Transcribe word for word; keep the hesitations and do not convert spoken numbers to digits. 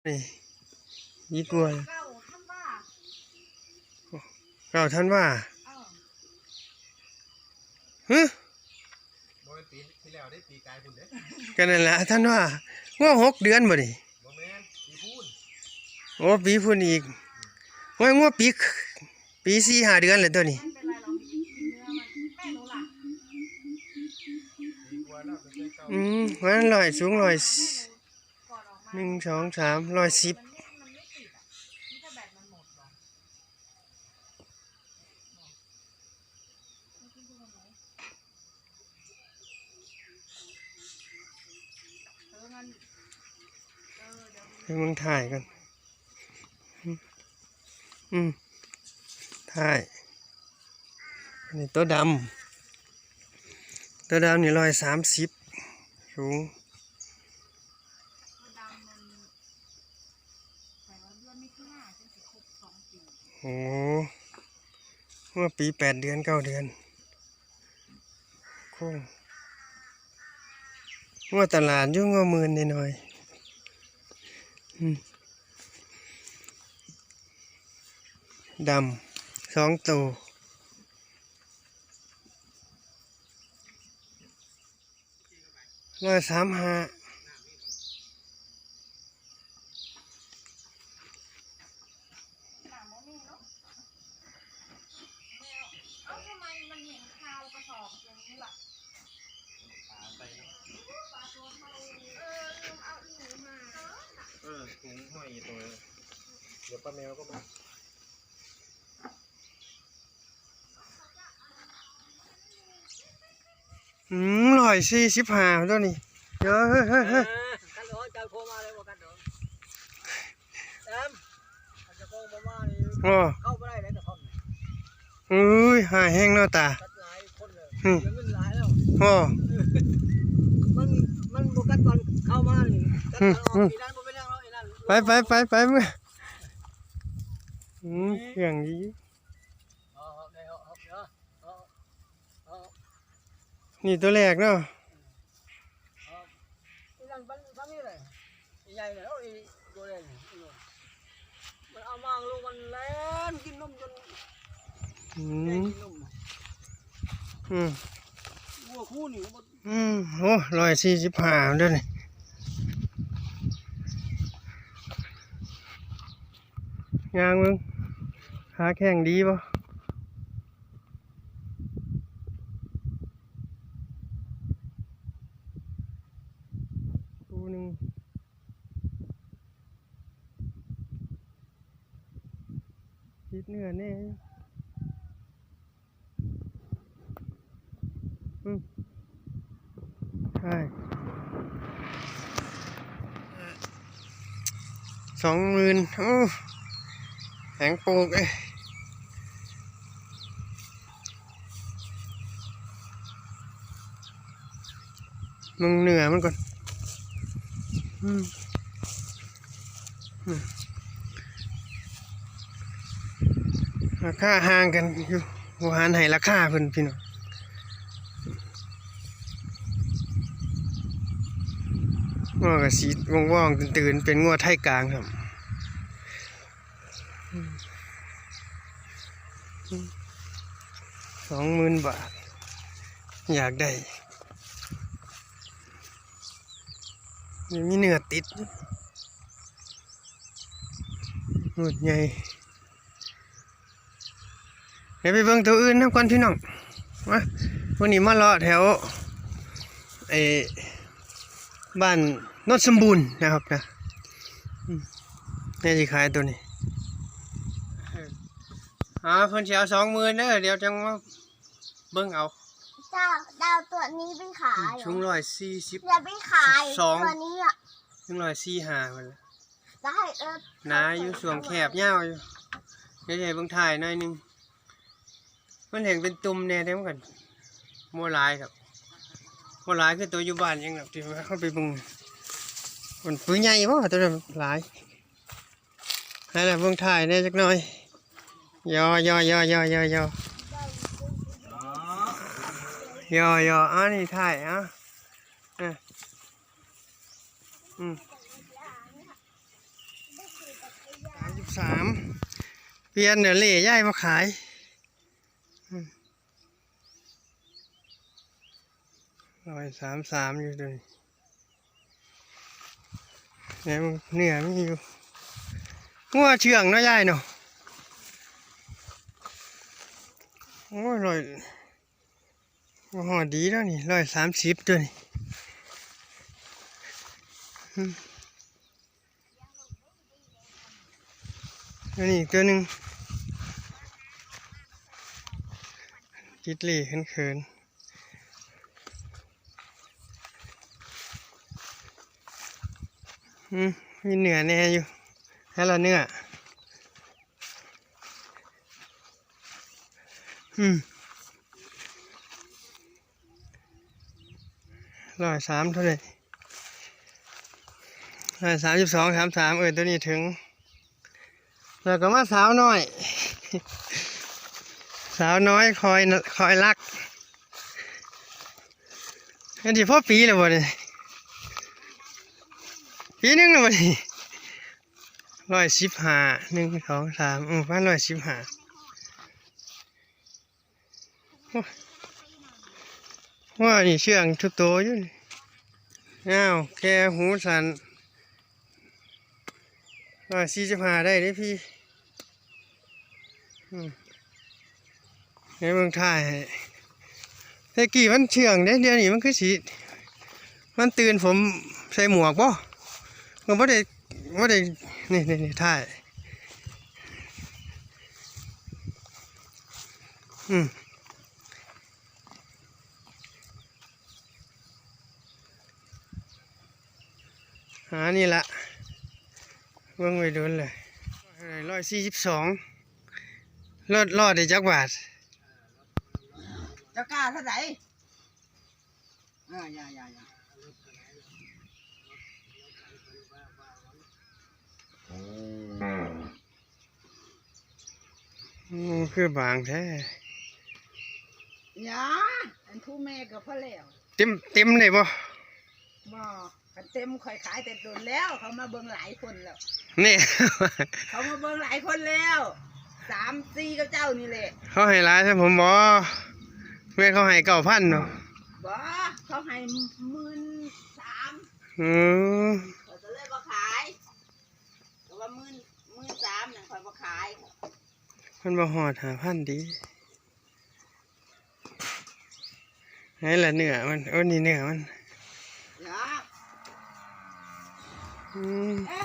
นี่ ดีกว่า เก้าธันวา เก้าธันวา เออ ฮะ บ่แม่นปีที่แล้วเด้ ปีกายพุ้นเด้ ก็นั่นแหละธันวา งัวหกเดือนบ่นี่ บ่แม่น ปีพุ้น โอ้ ปีพุ้นอีก โอ้ย งัวปี ปีสี่ห้าเดือนแล้วตัวนี้ มันเป็นไรหรอ มีเนื้อมัน แม่หนูล่ะ ปีกว่าแล้ว แต่เก่า อืม มันร้อย สูงร้อย หนึ่ง สอง สาม ร้อยสิบ ให้มึงถ่ายกัน อืม ถ่าย อันนี้ตัวดำ ตัวดำนี่ร้อยสามสิบ สูง โอ้ เมื่อปีแปดเดือน เก้าเดือน โค้ง งัวตลาดอยู่ งัวหมื่นหน่อยๆ อืม ดำ สองตัว ร้อยสามห้า เออ ถุงห้อยอยู่ตรงนั้น เดี๋ยวป้าแมวก็มา อืม ร้อยสี่สิบห้าตัวนี้ เดี๋ยว เฮ้ย เฮ้ย เฮ้ย เออ กันโดน เจ้าโทรมาเลยว่ากันโดน แอม เจ้าโทรมาว่านี่ อ๋อ เข้าบ่ได้เลยกระท่อมนี่ อุ้ย หาแห้งเนาะตา ตัดหลายคนเลย อืม เสียเงินหลายแล้ว อ๋อ มัน มันบ่กัดตอนเข้ามานี่ กัดตอนออก อืม อีนั่นบ่เป็นหยังหรอก อีนั่น ไป ไป ไป ไป มึง อืม เสียงดี เอา เอา เอา เอา เอา นี่ตัวแรกเนาะ เอา อีนั่นมัน มันนี่แหละ อีใหญ่เลย เอาอีตัวแดงนี่ มันเอามาลูกมันแล่นกินนมจน อืม แย่งกินนม อืม วัวคู่นี่มัน อืม โอ้ ร้อยสี่สิบห้าเด้อนี่ ย่างเบิ่ง ขาแข็งดีบ่ ตัวหนึ่ง ติดเนื้อแน่ อืม ใช่ สองหมื่น โอ้ แหงปลูกเอ้ย มึงเหนือมันก่อน อืม อืม ราคาห่างกันอยู่ บ่หันให้ราคาเพิ่นพี่น้อง งัวก็สีว่องๆ ตื่นๆ เป็นงัวไทยกลางครับ สองหมื่นบาท อยากได้ มีเนื้อติด หมดใหญ่ เดี๋ยวไปเบิ่งตัวอื่นนำก่อนพี่น้อง มา วันนี้มาเลาะแถว ไอ้ บ้านโนนสมบูรณ์นะครับนะ อืม นี่สิขายตัวนี้ อ่า เพิ่นสิเอาสองหมื่นเด้อ เดี๋ยวจังมาเบิ่งเอา เจ้า เจ้าตัวนี้ไปขายเหรอ สูงร้อยสี่สิบ อย่าไปขาย สอง ตัวนี้อ่ะ สูงร้อยสี่ห้ามันละ จะให้เอิร์ธ หนาอยู่ ช่วงแคบยาวอยู่ เดี๋ยวให้เบิ่งถ่ายหน่อยหนึ่ง มันแห้งเป็นตุ่มแน่เด้เหมือนกัน บ่หลายครับ บ่หลายคือตัวอยู่บ้านยังดอก ที่ว่าเข้าไปเบิ่ง มันปื้ใหญ่บ่ตัวนั้นหลาย ให้ละเบิ่งถ่ายแน่จักหน่อย ยอ ยอ ยอ ยอ ยอ ยอ อันนี้ถ่าย อ่ะ อ่ะ อืม สาม เปลี่ยนเดี๋ยวเล่ย้ายมาขาย อืม ร้อยสามสามอยู่ตัวนี้ เนี่ยมันเนี่ยมีอยู่ งัวเชื่องเนาะยายเนาะ โอ้ย ร้อย โอ้โห ดีแล้วนี่ ร้อยสามสิบตัวนี้ อืม อันนี้อีกตัวหนึ่ง ติดเหล่เขินๆ อืม มีเนื้อแน่อยู่ ให้ละเนื้อ อืม ร้อยสามเท่าไหร่ ร้อยสามสิบสอง สามสาม เออ ตัวนี้ถึง แล้วก็มาสาวน้อย สาวน้อยคอย คอยรัก อันนี้พ่อปีแล้วบ่เนี่ย ปีหนึ่งแล้วบ่เนี่ย ร้อยสิบห้า หนึ่ง สอง สาม อืม ประมาณร้อยสิบห้า ว่านี่เชื่องทุกตัวอยู่นี่ อ้าว แค่หูสั่น ร้อยสี่สิบห้า ได้เด้พี่ อืม ในเมืองไทย แต่กี้มันเชื่องเด้ เดี๋ยวนี้มันคือสิ มันตื่นผมใส่หมวกบ่ ก็บ่ได้ บ่ได้ นี่ นี่ นี่ ถ่าย อืม หานี่ละ เบิ่งไว้โดนเลย ร้อยสี่สิบสอง รอด รอดได้จักบาท เจ้ากล้าเท่าไหร่ อ่า อย่า อย่า อย่า อืม คือบางแท้ อย่า อันทูแม่ก็พอแล้ว เต็ม เต็มได้บ่ บ่ คันเต็มข่อยขายแต่โดนแล้ว เขามาเบิ่งหลายคนแล้ว นี่ เขามาเบิ่งหลายคนแล้ว สามสี่ กับเจ้านี่แหละ เขาให้หลายใช่ผมบ่ แม่นเขาให้เก้าพันเนาะ บ่ เขาให้หมื่นสาม อืม ข้อยก็เลยบ่ขาย แต่ว่าหมื่น หมื่นสามนั่นข้อยบ่ขาย มันบ่ฮอดห้าพันติ ไหนล่ะเนื้อมัน โอ้ นี่เนื้อมัน อย่า อืม เอ้